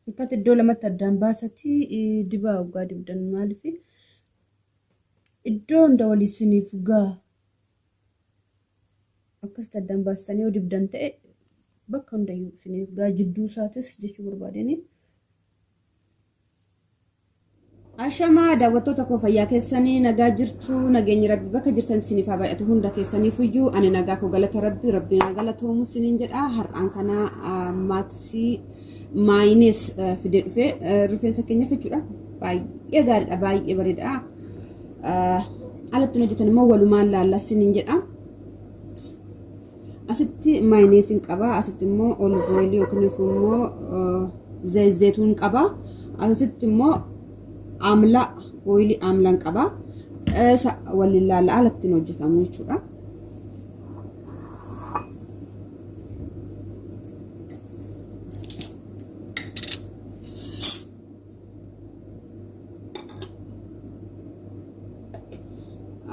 Uffata iddoo lamatti addaan baasatii dibaa hoggaa dibdan maaliif iddoo hunda walii isiniif ga'a. Akkasitti addaan baastanii yoo dibdan ta'e bakka hundayyuu isiniif ga'a jidduu isaatis jechuu barbaadeni. Ashamaa daawwattoota koo fayyaa keessanii nagaa jirtu nageenyi rabbi bakka jirtan isiniif haa baay'atu hunda keessaniifuyyuu ani nagaa koo galata rabbi rabbiin haa galatoomu isiniin jedha har'aan kana maaksii maayines fidee dhufe rifeensa keenyaaf jechuudha baay'ee gaariidha baay'ee bareeda alatti hojjetan immoo walumaan laalla isiniin jedha Asitti maayineesiin qaba. Asitti immoo olive oil yookiin immoo zayituun qaba. Asitti immoo amla ooyilii amlaan qaba. Isa waliin laalla alatti hojjetamu jechuudha.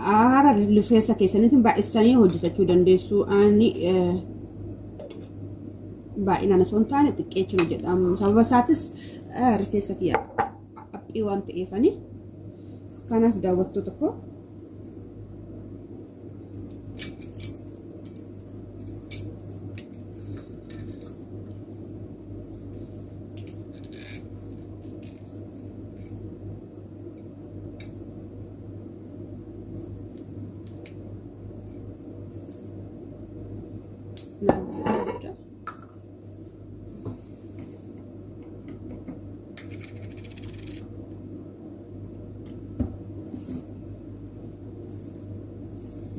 Haara rifeensa keessaniitiin baay'isanii hojjetachuu dandeessu. Ani baay'inaan osoo hin taane xiqqeechuun hojjedha. Sababa isaatis rifeensa kiyya haphii waan ta'eefani. Kanaaf daawwattoota koo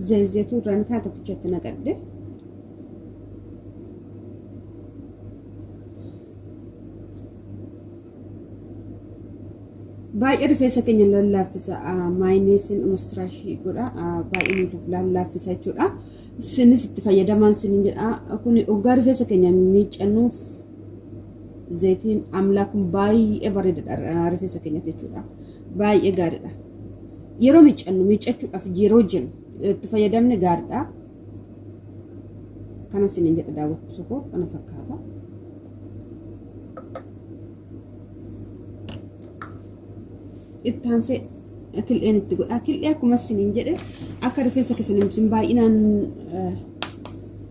Zayzeetuu irraan kaa tokkichatti naqadhe. Baay'ee rifeensa keenya lallaaffisa. Maayineesiin mustiraashii godha. Baay'ee nu lallaaffisa jechuudha. Isinis itti fayyadamaan isinin jedha. Kun hoggaa rifeensa keenya miiccannuuf zayitiin amlaa kun baay'ee bareedaadha rifeensa keenyaaf jechuudha. Baay'ee gaariidha. Yeroo miiccannu miiccachuudhaaf yeroo jennu itti fayyadamne gaariidha. Kana isinin jedha daawwattu koo kana fakkaata. Itti aansee kil'een itti godha. Kil'ee akkuma isiniin jedhe akka rifeensa keessan isin baay'inaan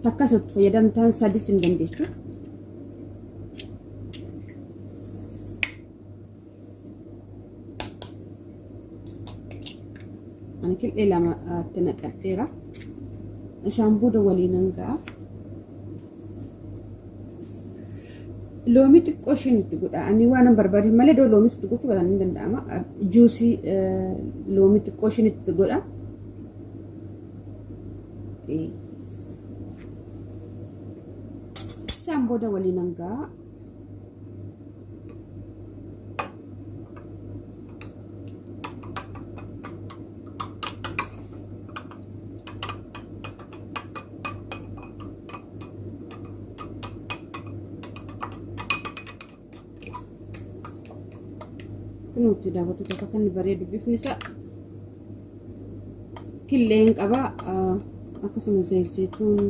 takkas itti fayyadamtan sadis hin dandeechu. Ani kil'ee lama itti naqadheera. Isaan booda waliin hanga'a. Loomii xiqqoo ishiin itti godha. Ani waan hin barbaade malee iddoo loomis itti gochuu baatan ni danda'ama. Juusii loomii xiqqoo ishiin itti godha. Isaan booda waliin hangaa. Kunuutti daawwattoota akka inni bareedu bifni isaa killeen qaba akkasuma zayituun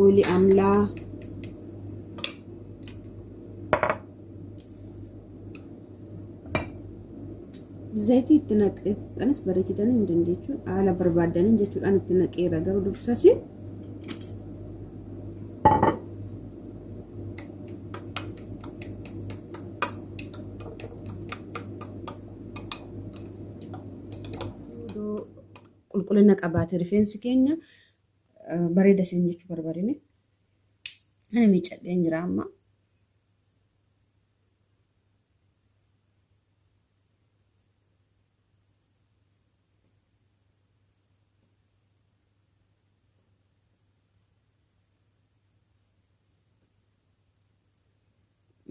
oilii amlaa Zayitii itti naqxanis bareechitanii hin dandeechuun haala barbaaddaniin jechuudhaan itti naqeera garuu dursas qulqullina qabaate rifeensi keenya bareeda isin jechuu barbaadine ani miiccadheen jira amma.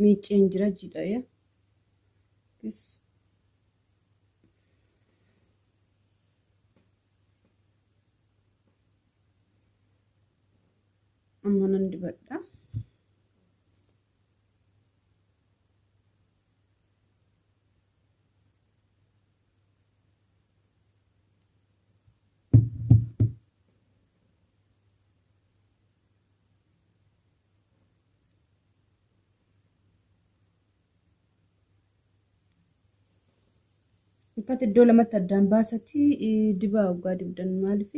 Miicceen jira jidhaya. Amma nan dibadha. Akkatti iddoo lamatti addaan baasatii dibaa waggaa dibdan maaliif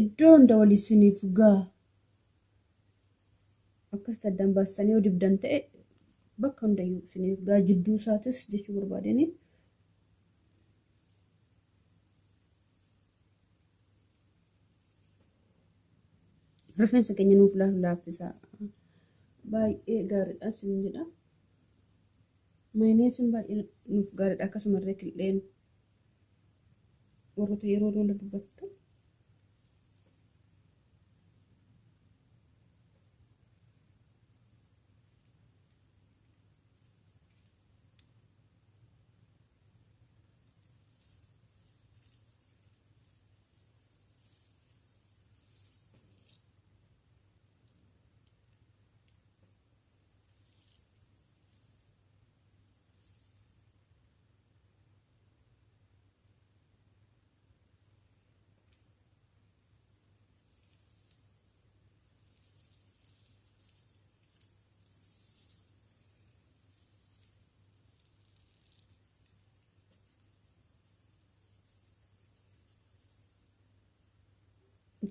iddoo hunda walii isiniif ga'a. Akkasitti addaan baastanii yoo dibdan ta'e bakka hundayyuu isiniif ga'a jidduu isaatis jechuu barbaadeni. Rifeensa keenya nuuf laaffisa. Baay'ee gaariidha isin jedha. Mayineesiin baay'ee nuuf gaariidha akkasumallee killeen warroota yeroo lola dubbattu.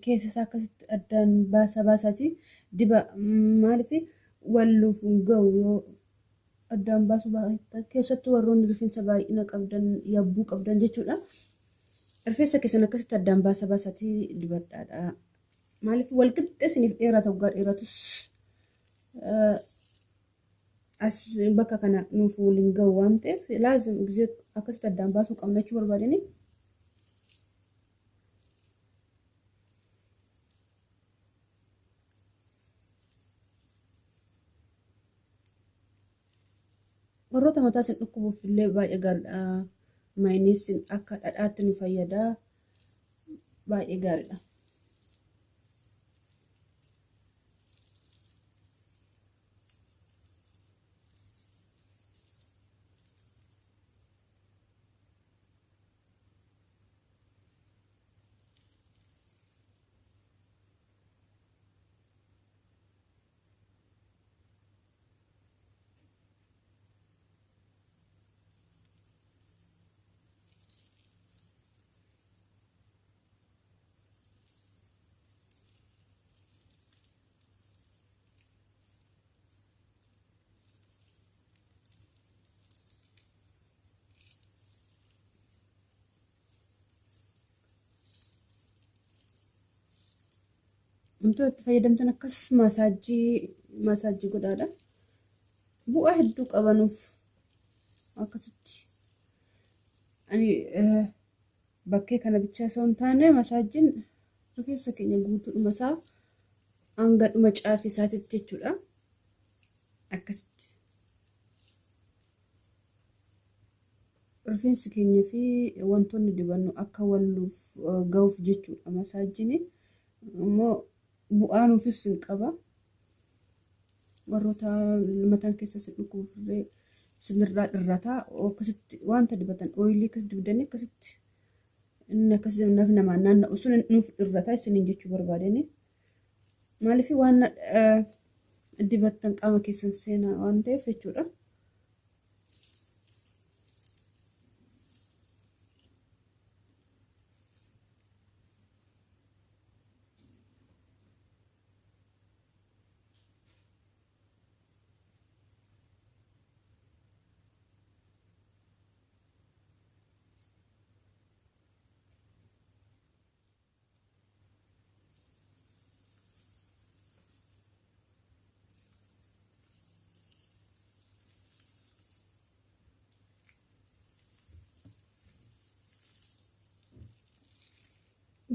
Keessa isaa akkasitti addaan baasa baasaati diba maaliif walluuf hin ga'u yoo addaan baasuu baattan keessattuu warroonni rifeensa baay'ina qabdan yabbuu qabdan jechuudha. Rifeensa keessan akkasitti addaan baasa baasaati dibadhaadha. Maaliif wal qixxee isiniif dheerata waggaa dheeratus as bakka kana nuuf waliin ga'u waan ta'eef laazim gisee akkasitti addaan baasuu qabna jechuu barbaadani. Warroota mataa isin dhukkubuuf illee baay'ee gaariidha. Maayiniisiin akka dhadhaatti nu fayyada. Baay'ee gaariidha. Wantoota itti fayyadamtan akkas maasaajii maasaajii godhaadha. Bu'aa hedduu qabanuuf akkasitti ani bakkee kana bichaa osoo hin taane maasaajiin rifeensa keenya guutuudhuma isaa hanga dhuma caafii isaatitti jechuudha. Akkasitti Rifeensi keenya fi wantoonni dibannu akka walluuf ga'uuf jechuudha masaajjiin. Immoo bu'aa nuufis hin qaba. Warroota mataan keessa isin dhukkubuuf illee isinirraa dhirrata. Akkasitti wanta dibatan ooyilii akkas dibdanii akkasitti inni akkas naf namaan naanna'u sun nuuf dhirrata isiniin jechuu barbaadeni. Maaliif waan dibattan qaama keessan seenaa waan ta'eef jechuudha.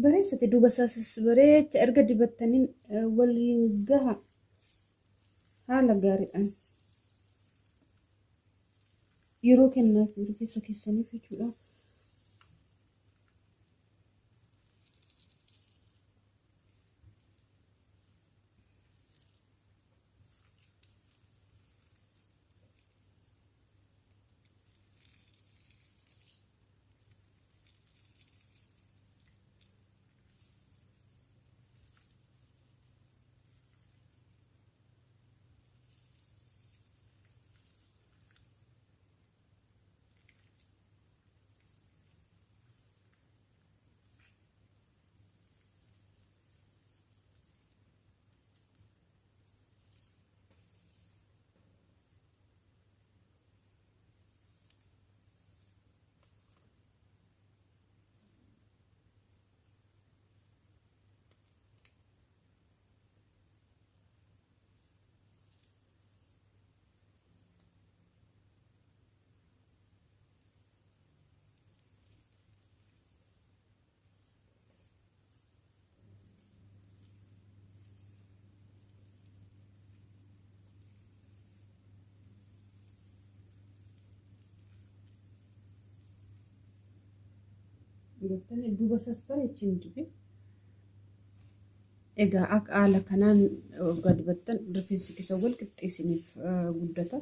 Bareessate duuba isaasis bareecha erga dibattaniin waliin gaha haala gaariidhaan yeroo kennaaf rifeensa keessaniif jechuudha. Gartanii duuba isaas bareechin dibe. Egaa akka haala kanaan waggaa dibattan rifeensi keessa wal qixxeessiniif guddata.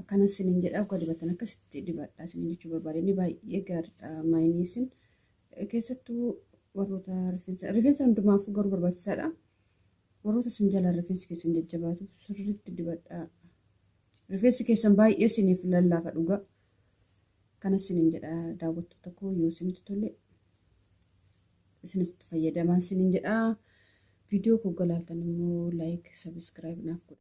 Kanas isiniin jedha, waggaa dibattan akkasitti dibadha isiniin jechuu barbaade. Inni baay'ee gaariidha maayiniisin. Keessattuu warroota rifeensa hundumaafuu garuu barbaachisaadha. Warroota isin jalaan rifeensi keessan jajjabaatu sirriitti dibadhaa. Rifeensi keessan baay'ee isiniif lallaafa dhugaa. Kanas isiniin jedha daawwattoota koo, yoo isinitti tole isinis itti fayyadamaa isiniin jedha. Viidiyoo koo galaaltan immoo like, subscribe naaf godha.